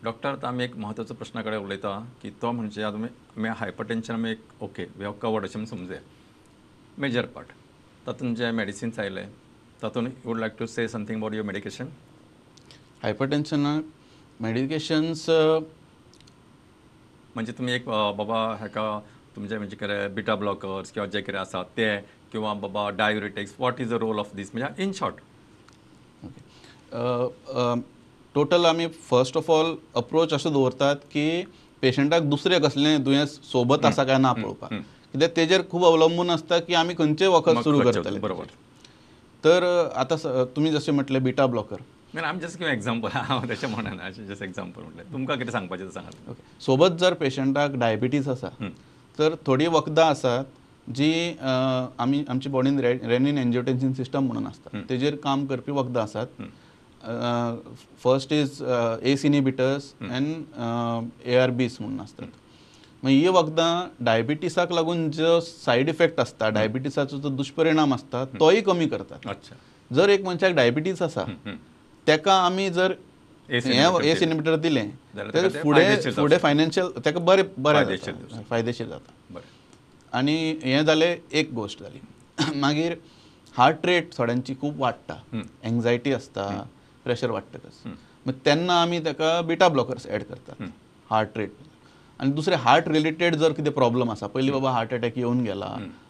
Doctor, आतां आमी एक म्हत्वाचो प्रश्ना कडेन उलयता की तो म्हणजे आतां आमी हायपरटेन्शन आमी एक ओके we have covered अशें म्हूण समजुया मेजर पार्ट. तातूंत जे मेडिसिन्स आयले तातूंत you would like to say something about your medication? हायपरटेन्शनाक medications म्हणजे तुमी एक बाबा हेका तुमचे म्हणजे कितें बिटा ब्लॉकर्स किंवा जे कितें आसा ते किंवा बाबा diuretics, what is the role of this, म्हणजे इन शॉर्ट? ओके, टोटल आमी फर्स्ट ऑफ ऑल अप्रोच असो दवरतात की पेशंटाक दुसरें कसलें दुयेंस सोबत आसा काय ना पळोवपाक, कित्याक तेजेर खूब अवलंबून आसता की आमी खंयचें वखद सुरू करतले. तर आतां तुमी जशें म्हटलें बिटा ब्लॉकर, आमी जस्ट कितें एग्जाम्पल, हांव तशें म्हणना, अशें जस्ट एग्जाम्पल म्हटलें. तुमकां कितें सांगपाचें तें सांगात. ओके, सोबत जर पेशंटाक डायबिटीज आसा तर थोडीं वखदां आसात जी आमी आमची बॉडीन रेनिन एन्जियोटेन्सीन सिस्टम म्हणून आसता तेजेर काम करपी वखदां आसात. First is ACE inhibitors and ARBs म्हणून आसतात. मागीर ही वखदां डायबिटीसाक लागून जो सायड इफेक्ट आसता, डायबिटीसाचो जो दुश्परिणाम आसता तोय कमी करतात. जर एक मनशाक डायबिटीस आसा तेका आमी जर एस इनहिबिटर दिलें तर फुडें फुडें फायनान्शियल तेका बरें बरें फायदेशीर जाता. आनी हें जालें एक गोश्ट जाली. मागीर हार्ट रेट थोड्यांची खूब वाडटा, एंग्जायटी आसता, प्रेशर वाडटकच मागीर तेन्ना आमी तेका बिटा ब्लॉकर्स एड करतात हार्ट रेट. आनी दुसरें हार्ट रिलेटेड जर कितें प्रॉब्लम आसा, पयलीं बाबा हार्ट अटॅक येवन गेला,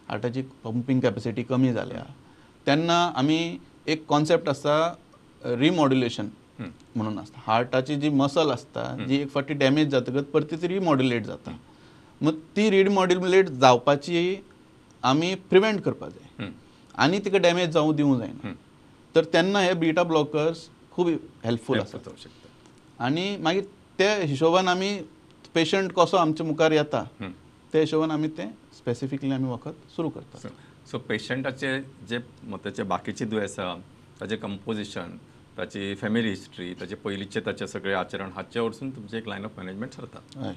हार्टाची पंपींग कॅपेसिटी कमी जाल्या, तेन्ना आमी एक कॉन्सेप्ट आसता रिमॉड्युलेशन म्हणून आसता. हार्टाची जी मसल आसता जी एक फावटी डॅमेज जातकच परती ती रिमॉड्युलेट जाता, मग ती रिमॉड्युलेट जावपाची आमी प्रिवेंट करपाक जाय आनी तिका डॅमेज जावं दिवंक जायना. तर तेन्ना हे बिटा ब्लॉकर्स खूब हेल्पफूल आसता. आनी मागीर ते हिशोबान आमी पेशंट कसो आमच्या मुखार येता ते हिशोबान आमी ते स्पेसिफिकली आमी वखद सुरू करतात. सो पेशंटाचे जे ताचे बाकीचे दुयेंस आसा ताचें कंपोजिशन, ताची फॅमिली हिस्ट्री, ताचे पयलींचे ताचे सगळे आचरण हाचे वरसून तुमचें एक लायन ऑफ मॅनेजमेंट सरता.